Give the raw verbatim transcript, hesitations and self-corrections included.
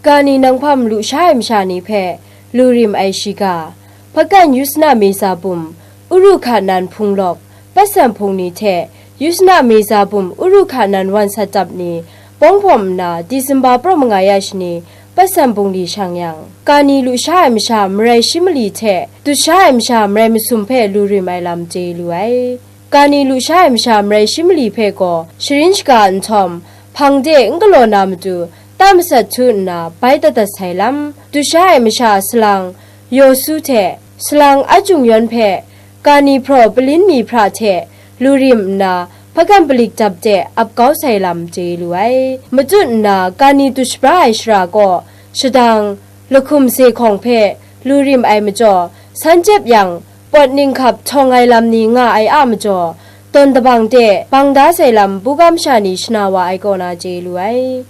Kani nanghpam lusha ai masha ni hpe lu rim ai shiga, Hpakan Yusna Meza Bum, Uru Hka Nan Hpung Lawk, Patsan Hpung ni hte Yusna Meza Bum, Uru Hka Nan Wan Sat Tap ni pawng hpawm nna, Disemba praw manga ya shani Patsan Hpung ni shang yang, Kani lusha ai masha marai shi mali hte dusha ai masha marai masum hpe lu rim ai lam chye lu ai. Kani lusha ai masha marai shi mali hpe gaw sharin shaga nhtawm, hpang de n galaw na matu, ta masat htu nna bai dat dat sai lam, dusha ai masha salang Yawsu hte salang Ajung Yawn hpe Kani hpraw palin mi hpra hte lu rim nna, hpakan palik dap de ap kau sai lam chye lu ai. Matut nna Kani dushabra ai shara kaw shadang lahkum se hkawng hpe lu rim ai majaw, san jep yang, pawt ninghkap htawng ai lam ni nga ai a majaw, tawn dabang de bang da sai lam buga masha ni shana wa ai kaw na chye lu ai.